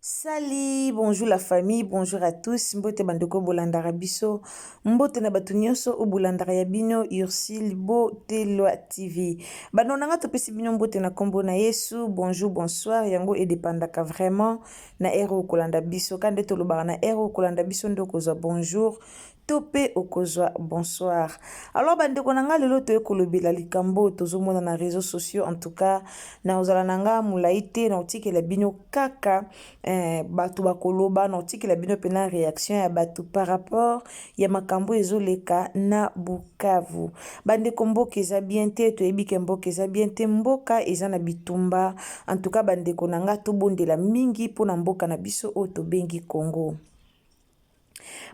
Salut, bonjour la famille, bonjour à tous. Mbote bandeko bolandaka biso. Mbote na bato nyonso oyo bolandaka ya bino Ursule Botelwa TV. Bando na nga topesi bino mbote na kombo na Yesu. Bonjour, bonsoir. Yango edepandaka vraiment na heure oyo kolanda biso. Ka nde tolobaka na heure oyo kolanda biso nde okozwa bonjour to pe okozwa bonsoir. Alors bandeko na nga lelo toye kolobela likambo oyo tozomona na réseaux sociaux. En tout cas, nakozala na nga molai te, nakotikela bino kaka eh, bato bakoloba, nakotikela bino mpena réaction ya bato par rapport ya makambo ezoleka na Bukavu. Bandeko, mboka eza bien te, toyebi ke mboka eza bien te, mboka eza na bitumba. En tout cas bandeko na nga, tobondela mingi mpona mboka na biso oyo tobengi Congo.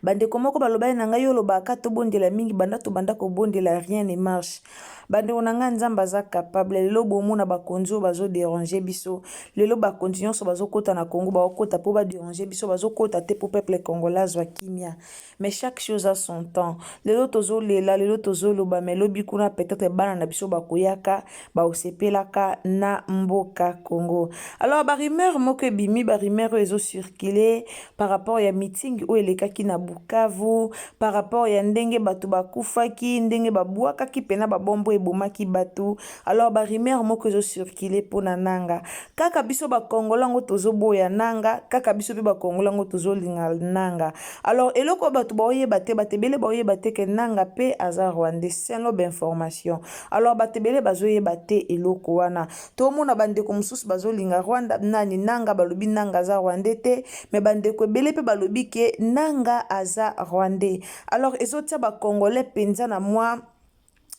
Bandeko moko balobaki na ngai, yo olobaka tobondela mingi, banda tobanda kobondela rien ne marche. Bandeko na ngai, Nzambe aza capable. Lelo bomona bakonzi oyo bazoderange biso, lelo bakonzi nyonso bazokota na Congo, baokota mpo baderange biso, bazokota te mpo peuple congolais azwa kimia. Mais chaque chose a son temps. Lelo tozolela, lelo tozoloba, mais lobi kuna peut-être bana na biso bakoyaka, baosepelaka na mboka Congo. Alors ba rumeur moko ebimi, ba rumeur oyo ezocircule par rapport ya meeting oyo elekaki na Bukavu, par rapport ya ndenge bato bakufaki, ndenge babwakaki pena babombo ebomaki bato. Alors ba rumeur moko ezocircule mpona Nanga. Kaka biso ba Congolais yango tozoboya Nanga, kaka biso mpe ba Congolais yango tozolinga Nanga. Alors eloko bato baoyeba te, bato ebele baoyeba te ke Nanga mpe aza Rwandais, selon ba information. Alors bato ebele bazoyeba te eloko wana. Tomona bandeko mosusu bazolinga Rwanda nani Nanga, balobi Nanga aza Rwandais te, mais bandeko ebele mpe balobi ke Nanga aza Rwandais. Alors ezotia ba Congolais mpenza na mwa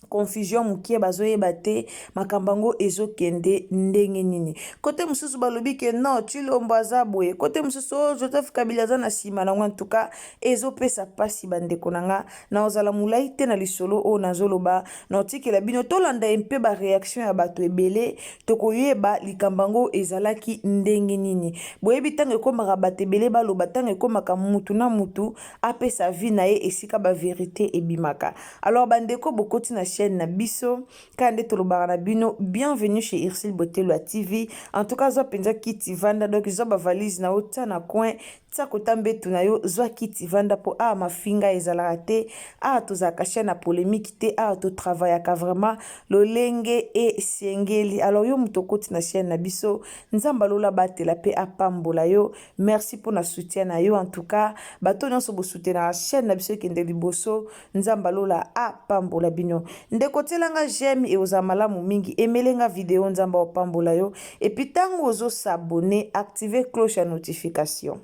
confusion mokie, bazoyeba te makambo yango ezokende ndenge nini. Kote mosusu balobi ke non, Tshilombo aza boye, kote mosusu oh, Joseph Kabila aza na nsima nango. En tout cas ezopesa mpasi bandeko na nga. Naozala molai te na lisolo oyo nazoloba, naotikela bino tolanda ye mpe ba réaction ya bato ebele, tokoyeba likambo yango ezalaki ndenge nini. Boyebi ntango ekomaka bato ebele baloba, ntango ekomaka mutu na mutu apesa vie na ye esika ba vérité ebimaka. Alors bandeko bokoti na chaîne na biso, kaka nde tolobaka na bino bienvenue chez Ursule Botelwa TV. En tout cas zwa mpenza kiti vanda, donc zwa ba valise na yo tia na coin, tia kota mbetu na yo, zwa kiti vanda, po awa mafinga ezalaka te, awa tozalaka chaîne ya polémique te, awa totravaillaka vraiment lolenge esengeli. Alors yo moto okoti na chaîne na biso, Nzambe alola batela pe apambola yo. Merci mpona soutien na yo. En tout cas bato nyonso bosoutenaka chaîne na biso ekende liboso, Nzambe alola apambola bino. Ndeko tielanga j'aime ekozala malamu mingi, emelenga video, Nzambe apambola yo. Et puis ntango ozo s'abonner, activer cloche ya notification.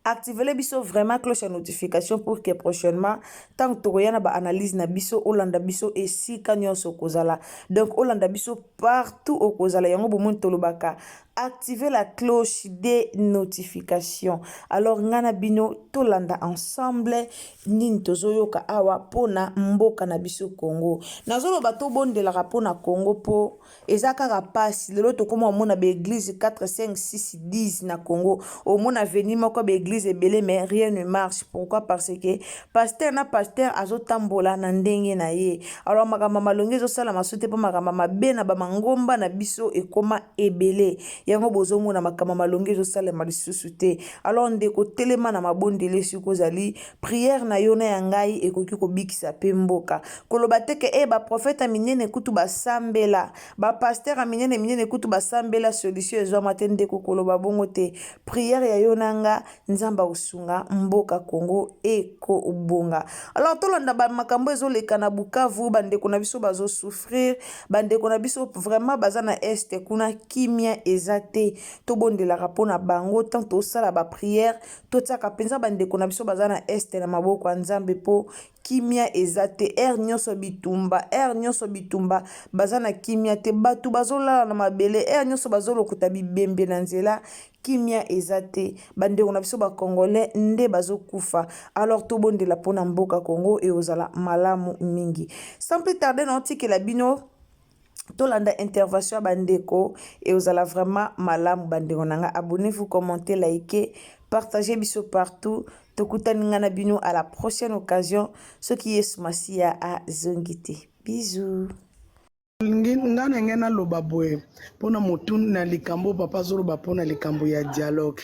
Activez biso vraiment cloche ya notification pour que prochainement ntango tokoya na ba analyse na biso, olanda biso esika nyonso okozala. Donc olanda biso partout okozala. Yango bomoni tolobaka activer la cloche de notification. Alors nga na bino tolanda ensemble nini tozoyoka awa mpona mboka na biso Congo. Nazoloba tobondelaka mpona Congo mpo eza kaka pasi. Lelo tokoma omona ba église 4 5 6 10 na Congo, omona avenue moko ba église ebele, mais rien ne marche. Pourquoi? Parce que pasteur na pasteur azotambola na ndenge na ye. Alors makambo malongi ezosalama so te, mpo makambo mabe na bamangomba na biso ekoma ebele. Yango bozomona makambo malongi ezosalema lisusu te. Alors ndeko, telema na mabondeli esika ozali, prière na yo na ya ngai ekoki kobikisa pe mboka. Koloba te ke ba prophète ya minene kutu basambela, ba pasteur ya minene minene kutu basambela, solution ezwama te. Ndeko, koloba bongo te. Prière ya yo na nga, Nzambe Nzambe akosunga mboka Congo ekobonga. Alors tolanda ba makambo ezoleka na Bukavu, bandeko na biso bazo souffrir, bandeko na biso vraiment baza na est kuna kimia eza te. Tobondelaka mpo na bango tant tosala ba prière, totiaka mpenza bandeko na biso baza na est na maboko ya Nzambe mpo kimia eza te. Heure nyonso bitumba, heure nyonso bitumba, baza na kimia te. Bato bazolala na mabele, heure nyonso bazolokota bibembe na nzela, kimia eza te. Bandeko na biso ba congolais nde bazokufa. Alors tobondela mpona mboka Congo eozala malamu mingi. Sans plus tarder, naotikela bino tolanda intervention ya bandeko, eozala vraiment malamu. Bandeko na nga, abonnez-vous, commentez, likez, partagez biso partout. Tokutani nga na bino à la prochaine occasion soki Yesu Masiya azongi te. Bisous. Nga na ngai naloba boye mpona motu na likambo papa azoloba mpona likambo ya dialogue.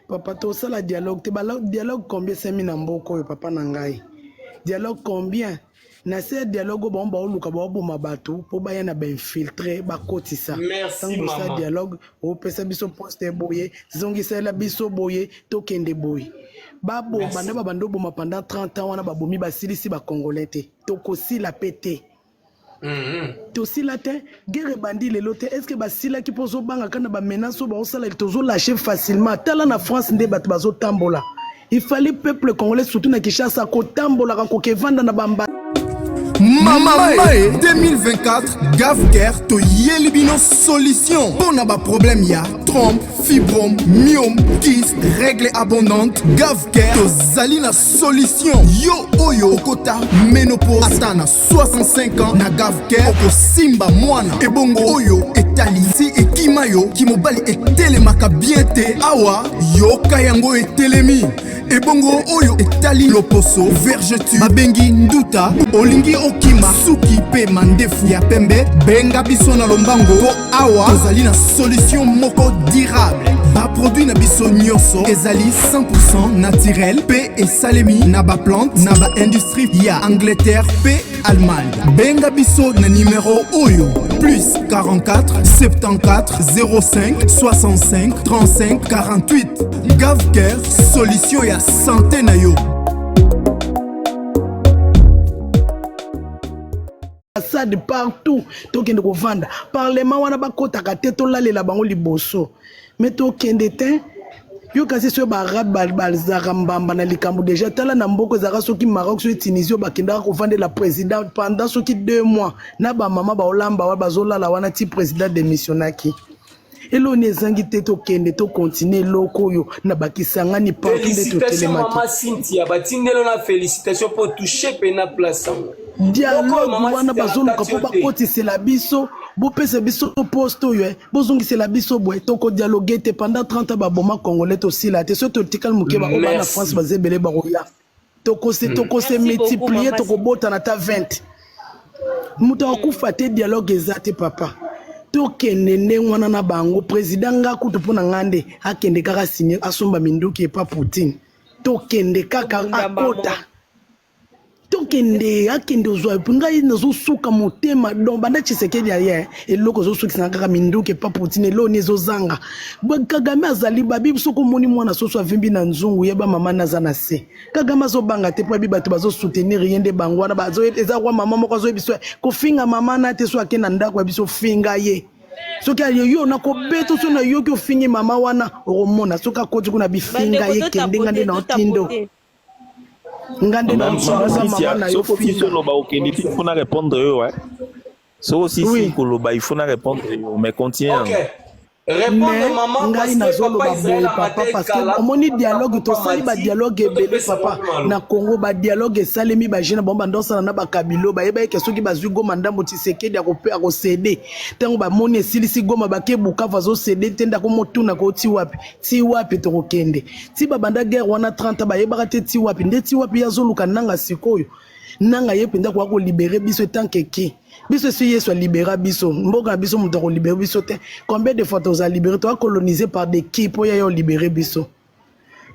Papa, tosala dialogue te. Dialogue combien esemi na mboka oyo, papa na ngai? Dialogue combien? Na se ya dialogue oyo bango baoluka baoboma bato mpo baya na bainfiltrés bakotisa. Merci. Ntango bosala Mama. dialogue, opesa biso poste boye, zongisela biso boye, tokende boye. Baboma Merci. nde babanda oboma pendant 30 ans wana, babomi, basilisi bacongolais te, tokosila pe te. Tosila te. Guerre ebandi lelo te. Est ce que basilaki? Mpo ozobanga kaka na bamenaces oyo baosala, tozolâcher facilement. Tala na France nde bato bazotambola. Il fallait peuple congolais, surtout na Kinshasa, kotambolaka, kokevanda na bamba. Mama Mae 2024, Gavker toyeli bino solution mpo na baproblème ya trompe, fibrome, myome, kyste, règle abondante. Gavker tozali na solution. Yo oyo okota ménopause ata na 65 ans, na Gavker okosimba mwana. Ebongo oyo etali si ekima yo kimobali etelemaka bien te, awa yoka yango etelemi. Ebongo oyo etali loposo, vergeture babengi nduta, olingi okima suki mpe mandefu ya pembe, benga biso na lombango mpo awa tozali na solution moko durable. Baproduit na biso nyonso ezali 100 naturel mpe esalemi na baplante na baindustrie ya Angleterre mpe Allemagne. Benga biso na numero oyo: plus 44 74 05 65 35 48. Gavker, solution ya santé na yo. Ambassade partout, tokende kovanda. Parlement wana bakotaka te, tolalela bango liboso, me tokende te. Yo kasi soki baarabe bazalaka mbamba na likambo déjà, tala na mboka ezalaka soki Maroc, soki Tunisie, oyo bakendaka kovandela président pendant soki 2 mois na bamama baolamba wana, bazolala wana ti président démissionnaki. Eloni ezangi te, tokende, tocontinuer eloko oyo na bakisangani partout nde Félicitation. totelemaki. Mama Cynthia, batindelo na félicitation mpo touche pena place yango. Dialogue Mama wana Cynthia, bazoluka na mpo kati yo te. bakotisela biso, bopesa biso poste oyo, bozongisela biso boye. Tokodialogue te. Pendant 30 ans baboma congolais, tosila te. Soki totikali moke, baoyo bana Merci. France baza ebele, bakoya. Tokose Merci beaucoup, multiplier. Mama. Tokobotana ata 20, moto akufa te. Dialogue eza te, papa. Tokende ndenge wana na bango. Président nga kutu, mpo na nga nde akende kaka signe, asomba minduki epa Poutine. Tokende kaka. Tobunda bango. Akota, tokende, akende ozwa. Ngai nazosuka motema. Donc banda Tshisekedi aye, eloko ezosukisa kaka minduki epa Poutine. Eloni ezozanga. Kagame azali babi. Soki omoni mwana soso avimbi na nzungu, yeba mama naza na se. Kagame azobanga te mpo yebi bato bazosoutenir ye nde bango wana. Eza kwa mama moko azoyebi so kofinga mama na te. So ake na ndako ya biso, finga ye. Soki aye yo nakobeta. So nayoki ofingi mama wana, okomona. Soki akoti kuna, bifinga Bandeko, ye. Kende, nga nde totapote. na otindo. Totapote. Nga nde Mama naza mama Cynthia, na yo. soki osisi Finga. oloba, okende te, il faut na répondre yo, eh. Soki osisi koloba, il faut na répondre yo, mais continue Ok. yango. Répondre Mais maman ngai parce que papa nazoloba Israël boye, papa, Amadé parce que Kala omoni dialogue tosali, Mati badialogue ebele, topesa papa. bango Na Congo badialogue esalemi, bajeune bango bandosala na bakabilo, bayeba eke soki bazwi Goma ndambo, Tshisekedi akocéder. Ntango bamoni esilisi Goma, bake Bukavu, azocéder te. Ndako motuna ko ti wapi, ti wapi tokokende? Ti babanda guerre wana 30, bayebaka te ti wapi. Nde ti wapi ye azoluka nanga sikoyo? Nanga ye mpenza koka kolibérer biso etanke ki biso esi Yesu alibéra biso mboka na biso, moto akolibérer biso te. Combien de fois toza libéré? Toza colonisé par des qui mpo ya ye olibérer biso?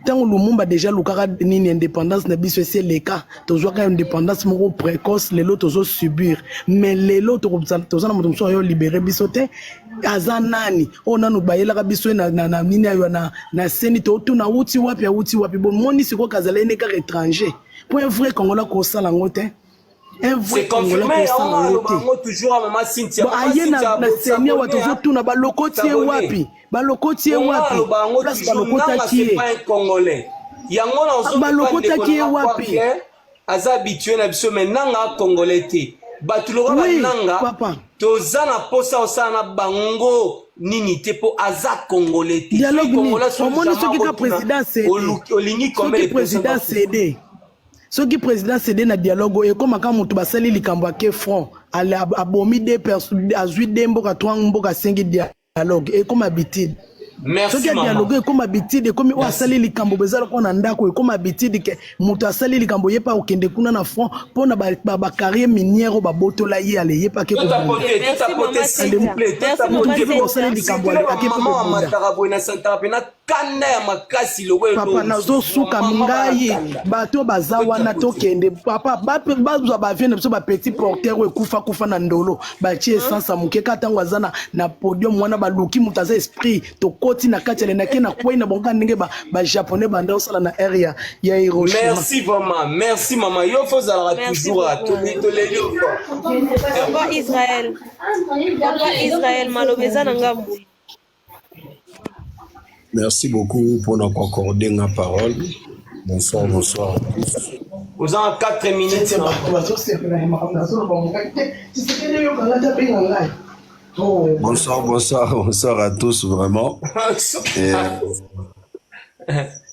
Ntango Lumumba deja alukaka nini independance na biso esi eleka, tozwaka independance moko précoce, lelo tozo subir. Mais lelo toza na moto mosusu ayo libere biso te, aza nani? Oyo nanu bayelaka biso na, na, na nini ayo na, na seni totuna awuti wapi, awuti wapi? Bomoni sikoyo kazala ye ne kaka étranger. Po un vrai Congolais akosala yango te. Un vrai C'est Congolais confirmé, akosala yango yango te. bango toujours à Mama Cynthia. Bon, Mama aye na, Cynthia, na seni awa s'abonner, hein. tozotuna balokoti ye S'abonner. wapi, balokoti ye Yango wapi, aloba yango place toujours nanga balokotaki c'est ye pas un Congolais. Yango na ozo balokotaki ye wapi? aza habitué na biso mais nanga Congolais te. Bato lokola Oui, nanga papa. toza na posa osala na bango nini te po aza Congolais te. Dialogue Soki nini? Congolais soki Omoni jamais soki ka akotuna, président cédé, olingi combien soki de personnes président bakufa? cédé, soki président cédé na dialogue oyo ekomaka moto basali likambo ake front, abomi deux personnes, azwi deux mboka, trois mboka, asengi dialogue, ekoma habitude. Merci Soki maman. adialogue ekoma habitude, ekomi oyo asali likambo eza lokola na ndako, ekoma habitude ke moto asali likambo ye mpe akokende kuna na front mpo na bacarrière minière oyo babotola ye, ale ye mpe ake Tout à kobunda. côté, tout à Merci, côté, Mama s'il vous Cynthia. plaît. Tout Merci, à Mama Moto côté. mpe Cynthia. osali likambo Surtout ake mpe mama kobunda. amataka boye na santaka mpe na kanda ya makasi lokola Papa, eloko nazosuka Mama ngai bana bato baza Tout à wana côté. tokende papa, bazwa bavie na biso bapetit porteur oyo ekufa kufa na ndolo, batie essence ya moke kaka ntango aza na podium wana, baluki moto aza esprit, tokoti na kati ya lendake na kwei na bango ndenge bajaponais banda osala na aire ya Hiroshima. Merci vraiment, merci maman. Yo faut ozalaka Merci toujours à beaucoup. toleli yo fort. Papa Israël. Papa Israël, maloba eza na ngambo. Merci beaucoup pour nous accorder la parole. Bonsoir, bonsoir à tous. Oza na 4 minutes. Ete bato bazosepela na makambo nazoloba mokai te, Tshisekedi oyokanga te, abenga ngai. Oh. Bonsoir, bonsoir, bonsoir à tous, vraiment. Et,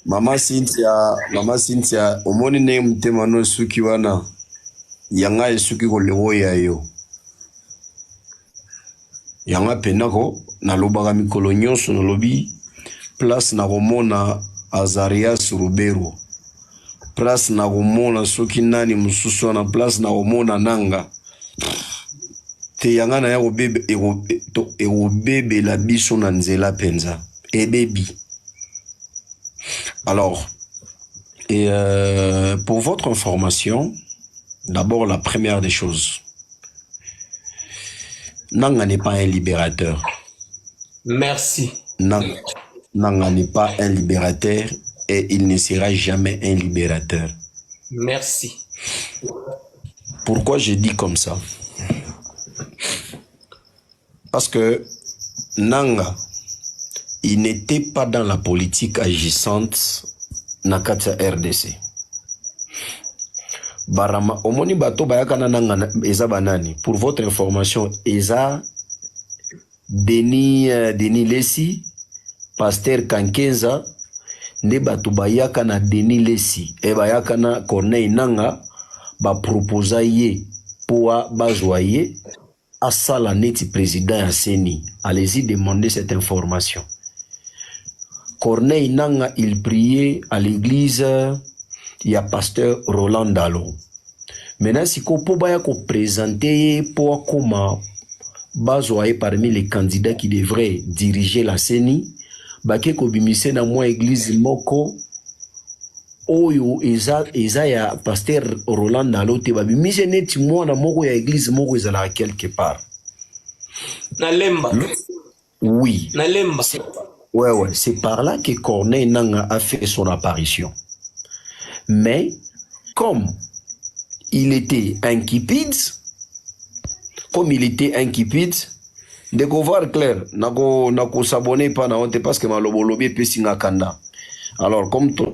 Maman Cynthia, Maman Cynthia, omoni ndenge motema no esuki wana, yanga esuki koleka ya yo. Yanga pena ko nalobaka mikolo nyonso, nalobi place nakomona Azarias Ruberwa, place nakomona soki nani mosusu wana, place nakomona nanga te, yanga na ya ekobebela biso na nzela mpenza ebebi. Alors, et pour votre information, d'abord la première des choses, Nanga n'est pas un libérateur. Merci. Nanga n'est pas un libérateur et il ne sera jamais un libérateur. Merci. Pourquoi je dis comme ça? Parce que Nanga, il n'était pas dans la politique agissante na kati ya RDC. Barama, omoni bato bayaka na Nanga eza banani? Pour votre information, eza Denis Lessi, Pasteur Kankenza, nde bato bayaka na Denis Lessi, e bayaka na Corneille Nanga, ba proposa ye po bazwa ye asala neti président ya CENI. Allez-y demander cette information. Corneille Nanga, il priait à l'église ya pasteur Roland Dalo. Maintenant, siko po baya ko présenter ye po akoma bazwa ye parmi les candidats qui devraient diriger la CENI, bake kobimise na mwa église moko oyo eza ya pasteur Roland Dalo te, babimise neti mwana moko ya église moko ezalaka quelque part. Na Lemba. Oui. Na Lemba. Ouais, ouais, c'est par là que Corneille Nanga a fait son apparition. Mais, comme il était inquiétude, comme il était inquiétude, de voir clair, nako s'abonner pas na honte parce que malobo lobi epesi nga kanda. Alors, comme to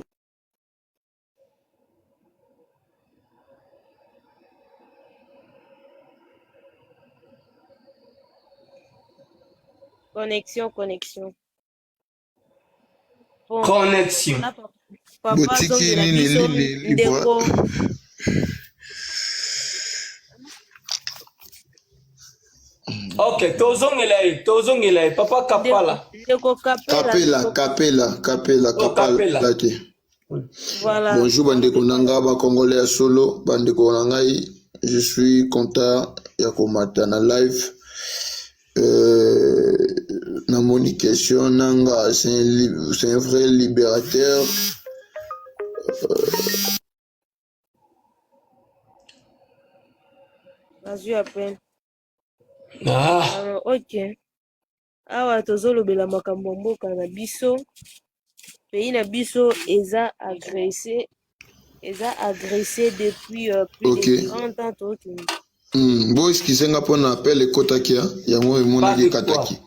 Connexion, connexion. Bon, Connexion. na papa, papa Botiki azongela nini biso lili libwa. ndeko. Ok, tozongela ye, papa Kapala. Ndeko Kapela. Kapela, Kapela, Kapela, Oh, Kapala Kapela. te. Voilà. Bonjour bandeko na nga ba congolais ya solo, bandeko na ngai, je suis content ya komata na live. Namoni question nanga, c'est un vrai libérateur. Nazwi appel. Ah. Ah, ok. Awa tozolobela makambo ya mboka na biso. Pays na biso eza agressé. Eza agressé depuis plus de 30 ans tokende. Bo excuse nga mpona appel ekotaki ya yango Pas emonaki de quoi. ekataki.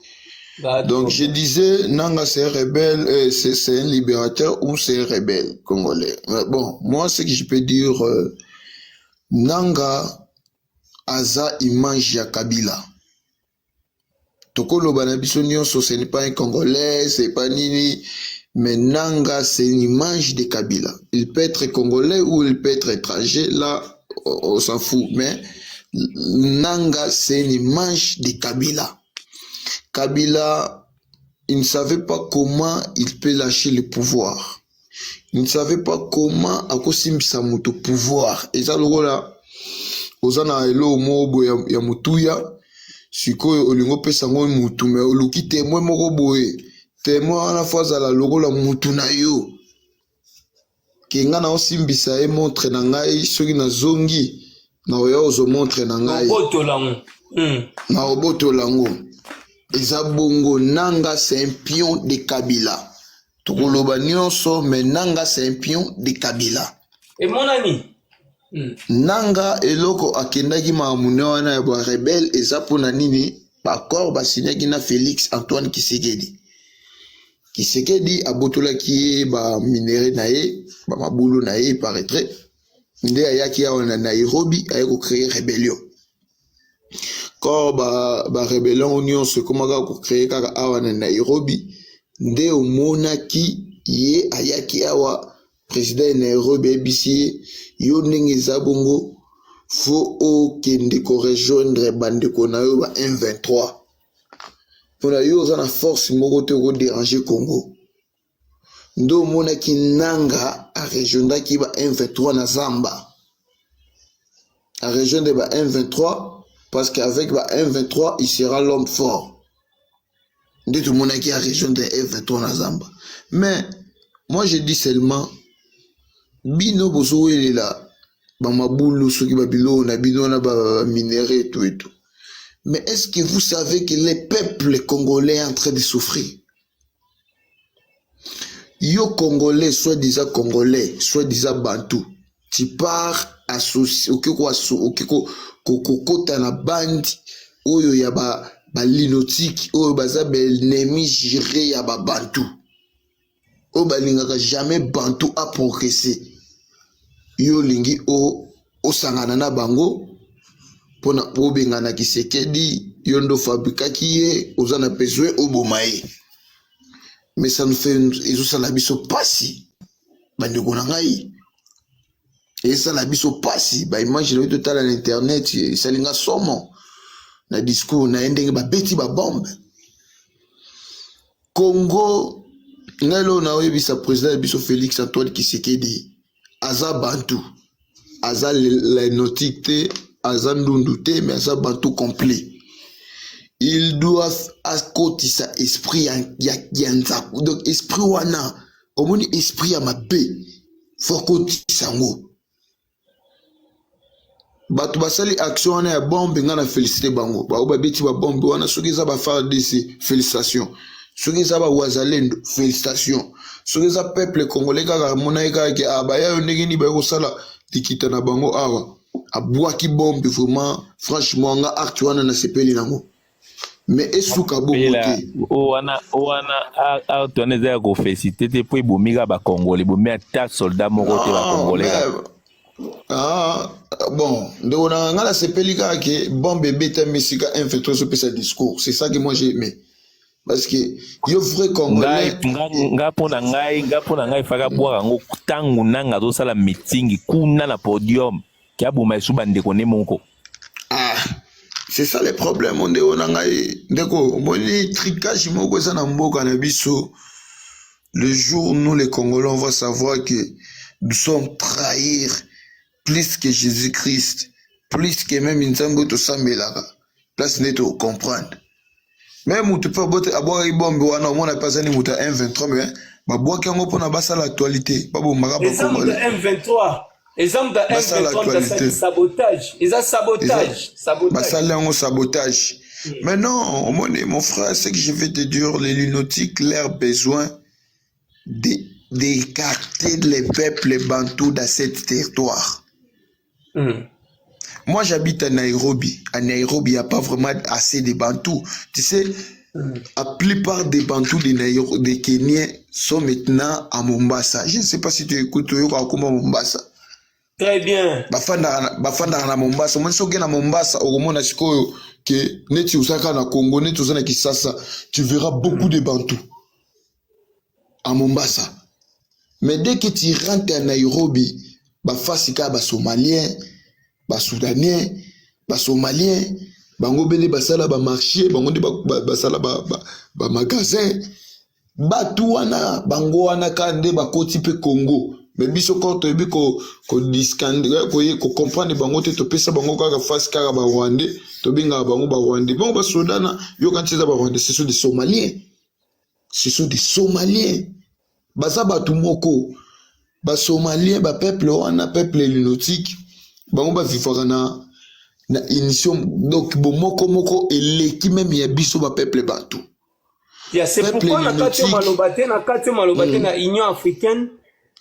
Pas de Donc je problème. disais, Nanga c'est un rebelle, c'est un libérateur ou c'est un rebelle congolais. Mais bon, moi ce que je peux dire, Nanga aza image ya Kabila. Tokoloba na biso nyonso, ce n'est pas un Congolais, c'est pas nini, mais Nanga c'est une image de Kabila. Il peut être congolais ou il peut être étranger, là on s'en fout, mais Nanga c'est une image de Kabila. Kabila, il ne savait pas comment il peut lâcher le pouvoir. Il ne savait pas comment akosimbisa moto pouvoir. Eza lokola oza na eloko moko boye ya motuya, sikoyo olingi opesa yango mutu, me oluki témoin moko boye, témoin wana fo azala lokola mutu na yo, ke nga na osimbisa ye montre na ngai, soki nazongi na oya ozwa montre na ngai. Obotola ngo. Na obotola yango. Eza bongo. Nanga c'est un pion de Kabila. Tokoloba nyonso, mais Nanga c'est un pion de Kabila. Emonani. Nanga eloko akendaki makambo ne wana ya barebelles eza mpona nini? Baaccord basignaki na Félix Antoine Tshisekedi. Tshisekedi abotolaki ye baminerais na ye, bamabulu na ye, paraîtrait nde ayaki awa na Nairobi, aye kocréer rébellion. Kor barébellion ba nyonso ekomaka kocréer kaka awa na Nairobi. Nde omonaki ye ayaki awa, président ya Nairobi ayebisi ye: yo ndenge eza bongo, fo okende korejoindre bandeko na yo ba M23, mpona yo oza na force moko te okodéranger Congo. Nde omonaki Nanga arejoindaki ba M23 na zamba, arejoindre ba M23 parce qu'avec ba M23 il sera l'homme fort. Nde tomonaki arejoindre M23 na zamba. Mais moi je dis seulement, bino bozowelela bamabulu, soki babiloko na bino wana, baminerais et tout et tout, mais est-ce que vous savez que le peuple congolais est en train de souffrir? Yo Congolais, soi-disant Congolais, soi-disant Bantu, tu pars associé, oke kokota na bande oyo ya banilotiques, oyo baza baennemi juré ya babantu, oyo balingaka jamais Bantu aprogresser. Yo olingi osangana na bango mpona obengana Tshisekedi. Yo nde ofabrikaki ye, oza na besoin oboma ye. Mais ça nous fait, ezosala biso mpasi, bandeko na ngai, esala biso mpasi. Baimage na yo totala na internet esalinga somo na discours na ye, ndenge babeti babombe Congo. Ngai lelo naoyebisa président ya biso Félix Antoine Tshisekedi, aza Bantu, aza nilotique te, aza Ndundu te, mais aza Bantu complet. Il doit akotisa esprit ya nzaku. Donc esprit wana omoni, esprit ya mabe, fo akotisa yango. Bato basali action wana ya bombe, ngai na félicité bango. Bao babeti babombe wana, soki eza ba FARDC, félicitation. Soki eza bawazalendo, félicitation. Soki eza peuple congolais kaka amonaki kaka ke ah, baya yo ndenge nini baye kosala likita na bango awa, abwaki bombe, vraiment, franchement, nga acte wana nasepeli nango, mais esuka bongo te. Wana acte wana eza ya koféliciter te, mpo ebomi kaka bacongolais, ebomi ata soldat moko te, bacongolais. Ah, bon, ndeko na nga, nasepeli kaka ke bombe ebetami esika M23 ezopesa discours. C'est ça que moi j'ai aimé, parce que yo vrai Congolais. Nga mpo na ngai, nga mpo na ngai, efaka bwaka yango ntango Nanga azosala meeting kuna na podium, ke aboma esu bandeko nde moko. Ah, c'est ça le problème, ndeko na ngai. Ndeko, omoni tricage moko eza na mboka na biso. Le jour nous les Congolais on va savoir que nous sommes trahir plus que Jésus-Christ, plus que même Nzambe oyo tosambelaka, place nde tocomprendre. Me motu mpe abwakaki bombe wana, omona mpe azali moto ya M23, mais babwaki yango mpona basala actualité, babomaka Eza moto bacongolais. M23. Eza moto ya Basala M23 moto asali actualité. sabotage. Eza Eza sabotage, sabotage. basali yango sabotage. Mais non, omoni mon frère, ce que je vais te dire, les lunautiques, leur besoin d'écarter les peuples bantous dans cette territoire. Moi, j'habite à Nairobi. À Nairobi, il n'y a pas vraiment assez de bantous. Tu sais, la plupart des bantous de Nairobi, des Kenyans sont maintenant à Mombasa. Je ne sais pas si tu écoutes oyoka akoma Mombasa. Très bien. Bafandaka na Mombasa. Omoni soki na Mombasa, okomona sikoyo ke neti ozalaka na Congo, neti oza na Kisasa, tu verras beaucoup de bantous à Mombasa. Mais dès que tu rentres à Nairobi, bafasi kaka basomalien, basoudanais, basomalien, bango bele basala bamarché, bango nde basala bamagasin. Bato wana, bango wana kaka nde bakoti mpe Congo. Mais biso kaka toyebi kocomprendre bango te, topesa bango kaka face kaka barwandais, tobengaka bango barwandais. Bango basodana yoka nti eza barwandais, ce sont des Somaliens, ce sont des Somaliens. Baza bato moko, basomalien, bapeuple wana, peuple nilotique, bango bavivaka na unition, donc bomoko moko eleki même ya biso bapeuple bato. Yeah, c'est Peuple pourquoi na kati oyo nilotique. Maloba te, na kati oyo maloba te na Union africaine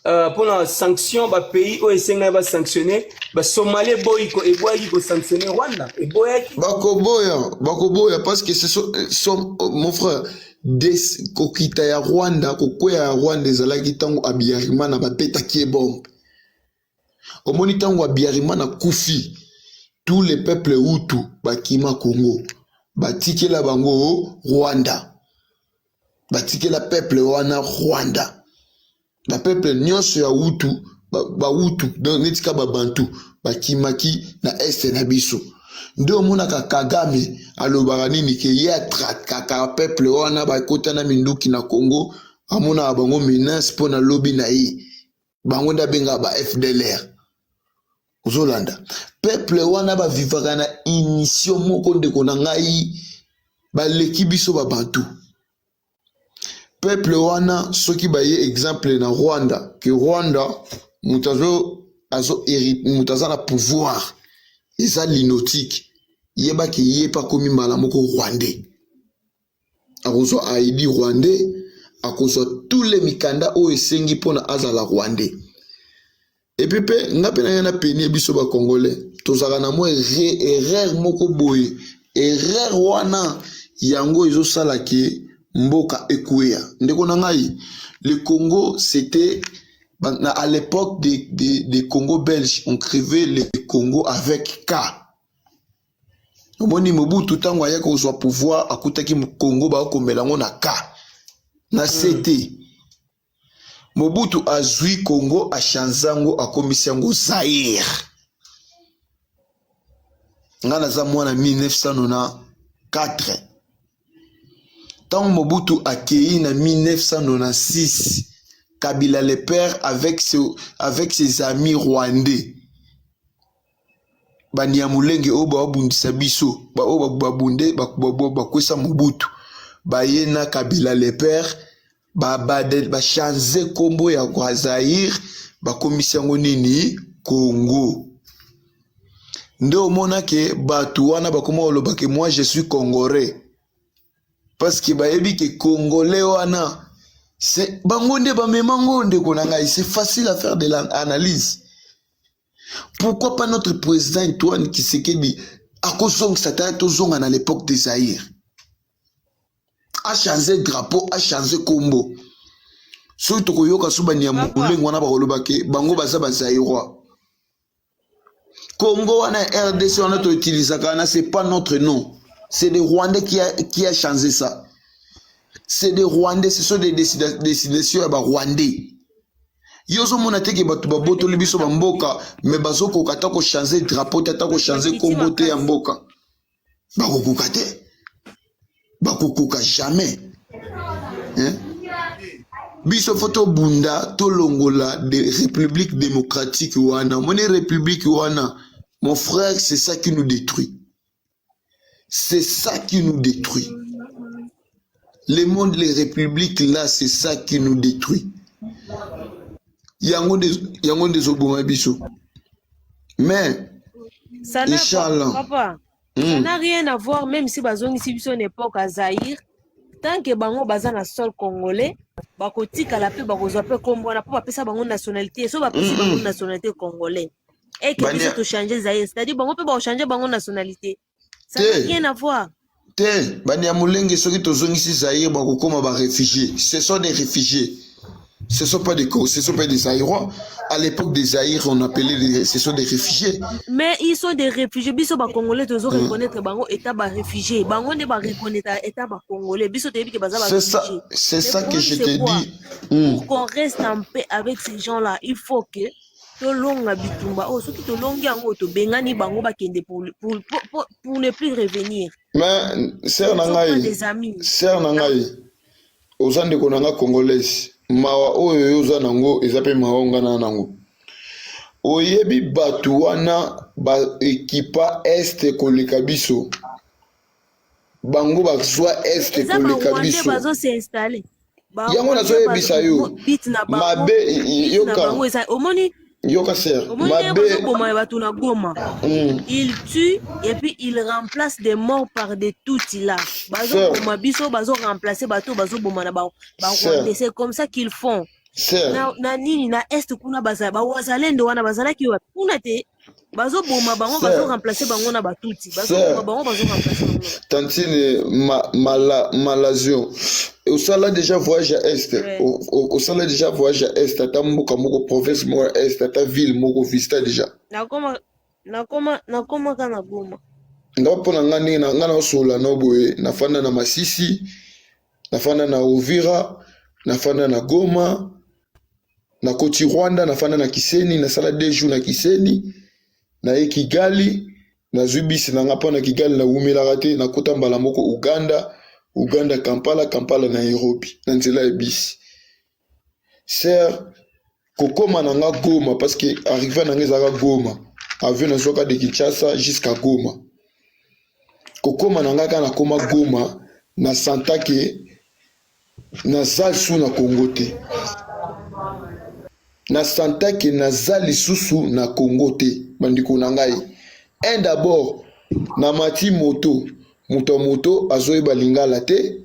mpona sanction bapays oyo esengaki basanctionne basomalie, eboyi eboyaki kosanctionne Rwanda, eboyaki. Bakoboya, bakoboya parce que ce sont, mon frère, kokita ya Rwanda, kokweya ya Rwanda ezalaki ntango Habyarimana babetaki ye bombe. Omoni ntango Habyarimana akufi, tous les peuples hutu bakima Congo, batikela bango Rwanda, batikela peuple wana Rwanda. Bapeuple nyonso ya hutu, bahutu donc neti ka babantu bakimaki na este na biso. Nde omonaka Kagame alobaka nini, ke ye atrakaka peuple wana bakota na minduki na Congo, amonaka bango menace mpo na lobi na ye. Bango nde abengaka ba FDLR. Ozolanda, peuple wana bavivaka na unition moko, ndeko na ngai, baleki biso babantu. Peuple wana, soki baye exemple na Rwanda, ke Rwanda moto azo moto aza na pouvoir eza nilotique, yebaki ye mpe akomi mbala moko rwandais, akozwa ID rwandais, akozwa tous les mikanda oyo esengi mpona azala rwandais. Et puis mpe nga mpe na ngai na penie biso bacongolais tozalaka na mwa erreur moko boye. Erreur wana yango ezosala ke mboka ekweya. Ndeko na ngai, le Congo, c'était à l'époque des Congo belge, on écrivait le Congo avec K. Omoni Mobutu, ntango ayaki kozwa pouvoir, akutaki Congo bakomela yango na K na C te. Mobutu azwi Congo, achange yango, akomisi yango Zaire. Nga naza mwana 1994. Ntango Mobutu akei na 1996, Kabila le père avec ses amis rwandais banyamulenge oyo babundisa biso, oyo babunde bakwesa Mobutu, baye na Kabila le père, bachange nkombo ya Zaire, bakomisi yango nini? Congo. Nde omonake bato wana bakoma koloba ke moi, je suis congolais, parce que bayebi ke congolais wana bango nde bamemango. Ndeko na ngai, c'est facile à faire de l'analyse. Pourquoi pas notre président Antoine Tshisekedi akozongisa ta, tozonga na l'époque de Zaïre, achange drapeau, achange kombo? Soki tokoyoka so banyamulenge wana bakoloba ke bango baza bazaïrois. Congo wana, RDC wana toutilisaka wana, c'est pas notre nom, c'est des Rwandais qui a changé ça. C'est des Rwandais, ce sont des décisions ya barwandais. Yo ozomona te ke bato babotoli biso bamboka, mais bazokoka ata kochange drapeau te, ata kochange kombo te ya mboka, bakokoka te, bakokoka jamais, hein? Biso fo tobunda, tolongola de République démocratique wana. Omoni république wana, mon frère, c'est ça qui nous détruit, c'est ça qui nous détruit. Le monde, les républiques là, c'est ça qui nous détruit. Yango nde ezoboma biso. Mais Ça n'a Inch'Allah. Papa, ça n'a rien à voir, même si bazongisi biso na époque ya Zaïre, tant que bango baza na sol congolais, bakotikala mpe bakozwa mpe kombo wana mpo bapesa bango nationalité. So bapesi bango nationalité congolais et que biso tochange Zaïre, c'est-à-dire bango mpe bakochange bango nationalité. Ça n'a Te. rien à voir. Te, Banyamulenge, soki tozongisi Zaïre, bakokoma baréfugiés. Ce sont des réfugiés, ce sont pas des ce sont pas des Zaïrois. À l'époque des Zaïre, on appelait les, ce sont des réfugiés. Mais ils sont des réfugiés. Biso bacongolais tozo reconnaître bango état baréfugié. Bango nde bareconnaître état bacongolais. Biso toyebi ke baza C'est ça, baréfugié. c'est Le ça que problème, je c'est te quoi? dis. Pour qu'on reste en paix avec ces gens-là, il faut que tolonga bitumba oyo. Soki tolongi yango, tobengani bango, bakende pour ne plus revenir. Mais sœur na Ils sont pas ngai, des amis. Sœur na ngai, oza ndeko na nga congolaise. Mawa oyo yo oza nango eza mpe mawa nga na nango. Oyebi bato wana baekipa Est koleka biso. Bango bazwa Est Eza koleka barwandais biso. bazos'installe. Yango nazoyebisa yo. Bit na bango, Mabe bit na yoka. bango eza, omoni, Yoka, sœur. omoni ndenge Mabe. bazoboma bato na Goma. Il tue et puis il remplace des morts par des tutsi là. Bazoboma biso, bazoremplace bato bazoboma na barwandais. C'est comme ça qu'ils font. Sœur. Na nini, na Est kuna, bazala bawazalendo wana bazalaki wapi? Kuna te, bazoboma bango, Sœur. bazoremplace bango na batutsi. Bazoboma bango, bazoremplace bango na Tantine Malazio, osala déjà voyage à Est? Ouais. Osala déjà voyage à Est, ata mboka moko, province moko ya Est, ata ville moko, visita déjà? Nakomaka na Goma. Nga mpo na nga, ndenge nga naosolola no boye, nafanda na Masisi, nafanda na Uvira, nafanda na Goma, nakoti Rwanda, nafanda na Kiseni, nasala 2 jours na Kiseni, naye Kigali, nazwi bisi na nga mpo na Kigali nawumelaka te, nakota mbala moko Uganda, Uganda Kampala, Kampala Nairobi na nzela ya bisi. Sœur, kokóma na nga Goma, parce que arrivé na nga ezalaka Goma, avion nazwaka de Kinshasa jusqu'à Goma. Kokóma na nga kaka, nakóma Goma, nasanta ke naza lisusu na Congo te. Nasanta ke naza lisusu na Congo te. Bandeko na ngai, un d'abord, namati moto, moto ya moto azoyeba lingala te,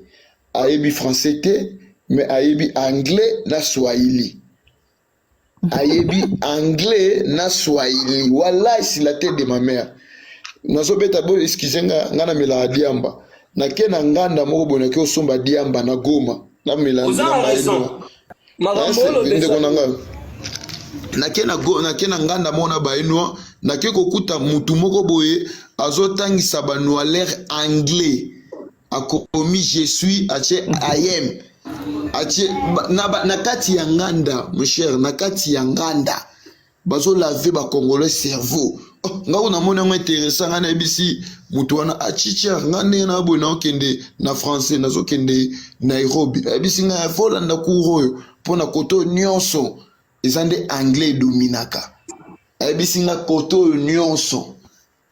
ayebi français te, mais ayebi anglais na swahili. Ayebi anglais na swahili. Wala esila te de ma mère. Nazobeta boyo, excuse nga, nga namelaka diamba. Nake na nganda moko boye, nake osomba diamba na Goma, namela. Oza na raison, makambo Ndeko na ngai, nake na nganda moko na baenoi, nake kokuta mutu moko boye azotangisa banoilere anglais. Akomi "je suis", atie "I am", atie na kati ya nganda. Mon cher, na kati ya nganda bazolave bacongolais cerveau. Oh, nga ko namoni yango intéressant. Ngai nayebisi moto wana achicher nga ndenge na boye, naokende na français, nazokende Nairobi. Ayebisi ngai folanda cours oyo mpona kote oyo nyonso eza nde anglais edominaka. Ayebisi nga kote oyo nyonso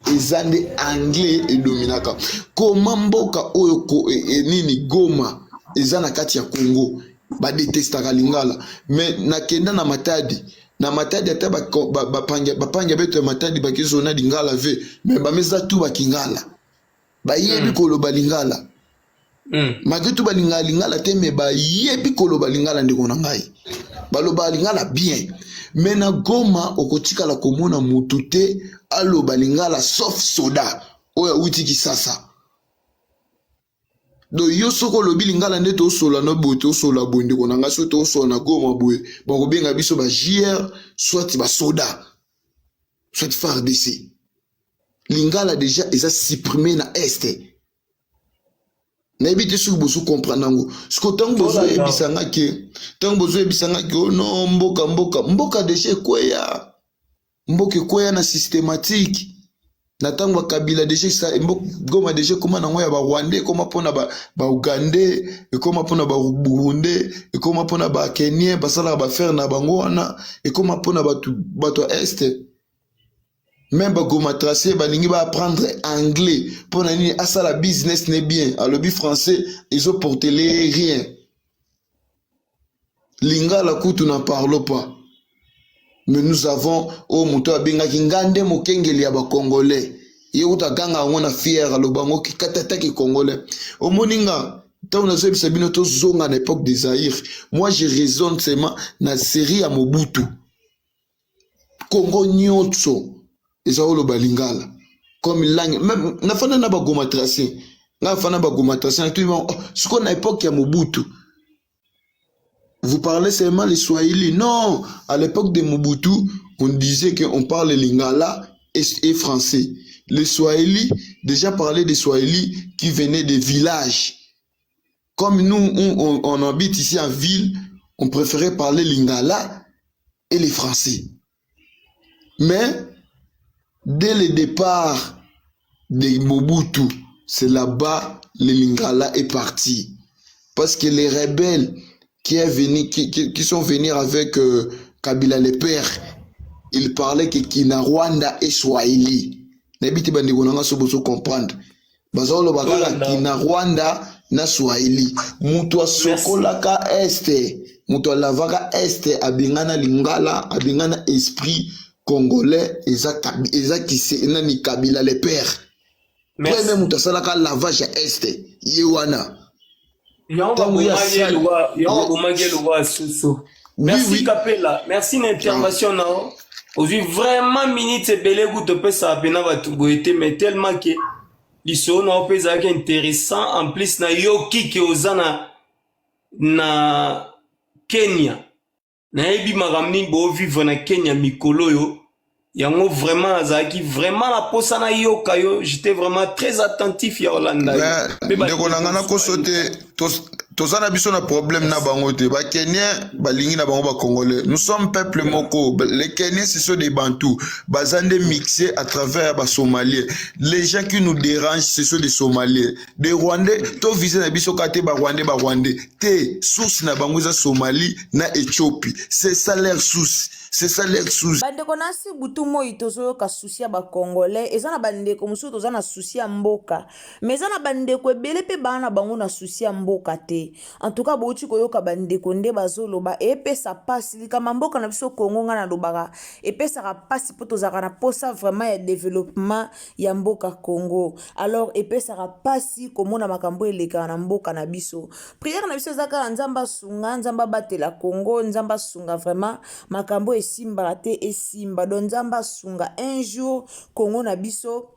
eza nde anglais edominaka. Koma mboka oyo ko, nini, Goma eza na kati ya Congo, badetestaka lingala. Mais nakenda na Matadi, na Matadi ata bapangi beto ya Matadi bakezona lingala ve, mais bameza tu bakingala, bayebi koloba lingala. Malgré tout balingala lingala te, mais bayebi koloba lingala. Ndeko na ngai, balobaka lingala bien. Mais na Goma okotikala komona mutu te aloba lingala, sauf soda oyo awuti Kisasa. Donc yo soki olobi lingala nde tosola no boye, tosola boye, ndeko na ngai, soki tosola na Goma boye, bakobenga biso ba GR, soit basoda, soit FARDC. Lingala déjà eza supprimé na Est. Nayebi te soki bozo comprendre yango. Siko ntango bozoyebisanga ke, ntango bozoyebisanga ke o no mboka, mboka déjà ekweya, mboka ekweya na systématique na ntango ya Kabila déjà. Goma déjà ekóma nango ya barwandais, ekóma mpona baugandais, ekóma mpona baburundais, ekóma mpona bakenien, basalaka baaffaires na bango wana, ekóma mpona bato ya Est. Même bagoma tracé balingi baapprendre anglais mpona nini? Asala business ne bien. Alobi français ezoportele rien, lingala kutu na parlo pas. Mais nous avons oyo moto abengaki nga nde mokengeli ya bacongolais. Ye kutu aganga yango na fiere, aloba yango kikatataki congolais. Omoni nga ntango nazoyebisa bino tozonga na époque de Zaïre, moi je raisonne seulement na série ya Mobutu. Congo nyonso eza oloba lingala comme langue. Même nafanda na bagomatracien, nga nafanda bagomatracien, natuni bango, oh, sikoyo na époque ya Mobutu vous parlez seulement le Swahili? Non, à l'époque de Mobutu, on disait qu'on parle lingala et français. Le Swahili, déjà parlait de Swahili qui venait des villages. Comme nous, on habite ici en ville, on préférait parler lingala et le français. Mais dès le départ de Mobutu, c'est là-bas le lingala est parti. Parce que les rebelles qui, est venu, qui sont venus avec Kabila le père, ils parlaient que Kinyarwanda et Swahili. Nayebi te bandeko na nga so bozo comprendre. Bazoloba kaka Kinyarwanda na Swahili. Moto asokolaka Est, moto alavaka Est, abengana lingala, abengana esprit congolais, eza, eza kise, nani, Kabila le père. Premier moto asalaka lavage ya Est, ye wana. Ntango ye asali yango bomaki eloko ya susu. Merci. Kapela, merci na intervention na yo. Ozwi vraiment minute ebele ku topesaka mpena bato boye te, mais tellement ke lisolo na yo mpe ezalaki intéressant. En plus nayoki ke oza na Kenya, nayebi makambo nini boovivre na Kenya mikolo oyo. Yango vraiment nazalaki vraiment na posa nayoka yo, j'étais vraiment très attentif ya kolanda yo. Mais ndeko na nga, nakoso te, toza na biso na problème na bango te. Bakenien balingi na bango bacongolais, nous sommes peuple moko. Les Kenyans, ce sont des Bantous, baza nde mixé à travers ya Basomaliens. Les gens qui nous dérangent, ce sont des Somaliens, des Rwandais. Tovise na biso kaka te Barwandais, Barwandais te. Source na bango eza Somalie na Éthiopie. C'est ça leur source, c'est ça leur source. Bandeko, na si butu moi tozoyoka souci ya bacongolais. Eza na bandeko mosusu toza na souci ya mboka, mais eza na bandeko ebele mpe baa na bango na souci ya mboka te. En tout cas, bouti koyoka bandeko nde bazoloba, epesa mpasi likambo ya mboka na biso Kongo. Ngai nalobaka epesaka mpasi mpo tozalaka na posa vraiment ya développement ya mboka Congo. Alors epesaka mpasi komona makambo elekaka na mboka na biso. Prière na biso eza kaka Nzambe asunga, Nzambe abatela Congo, Nzambe asunga vraiment makambo esimbaka te esimba. Donc Nzambe asunga, un jour Congo na biso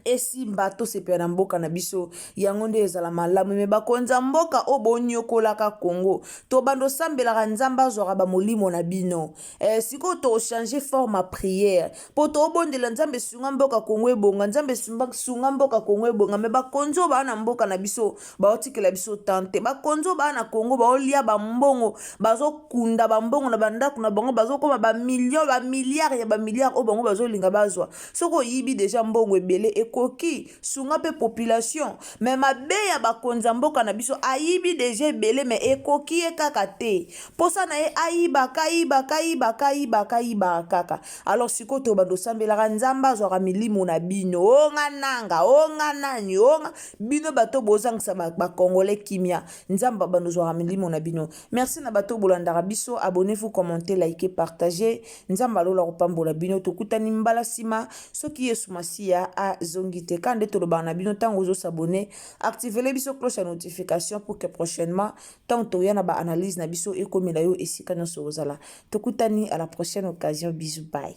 esimba, tosepela na mboka na biso. Yango nde ezala malamu. Me bakonzi ya mboka oyo bonyokolaka Kongo, tobanda osambelaka Nzambe azwaka bamolimo na bino. Sikoyo tochange forme ya prière mpo tobondela Nzambe esunga mboka Kongo ebonga, Nzambe sunga mboka Kongo ebonga. Me bakonzi oyo baa na mboka na biso baotikela biso tante. Bakonzi oyo baa na Kongo baolia bambongo, bazokunda bambongo na bandako na bango, bazokoma bamillion, bamilliard ya bamilliard oyo bango bazolinga bazwa. Soki oyibi deja mbongo ebele, ekoki sunga mpe population. Me mabe ya bakonzi ya mboka na biso, ayibi deja ebele, me ekoki ye kaka te. Mposa na ye ayibaka, ayibaka, ayibaka, ayibaka, ayibaka kaka. Alors sikoyo tobanda osambelaka Nzambe azwaka milimo na bino. Onga nanga, onga nani, onga bino bato bozangisa bacongolais kimia, Nzambe abanda ozwaka milimo na bino. Merci na bato bolandaka biso. Abonnez-vous, commentez, likez, partagez. Nzambe alola kopambola bino. Tokutani mbala nsima soki Yesu Masiya azongi te. Ka nde tolobaka na bino, ntango ozos'abonner, activele biso cloche ya notification pour que prochainement ntango toya na baanalyse na biso ekomela yo esika nyonso ozala. Tokutani à la prochaine occasion. Bisous, bye.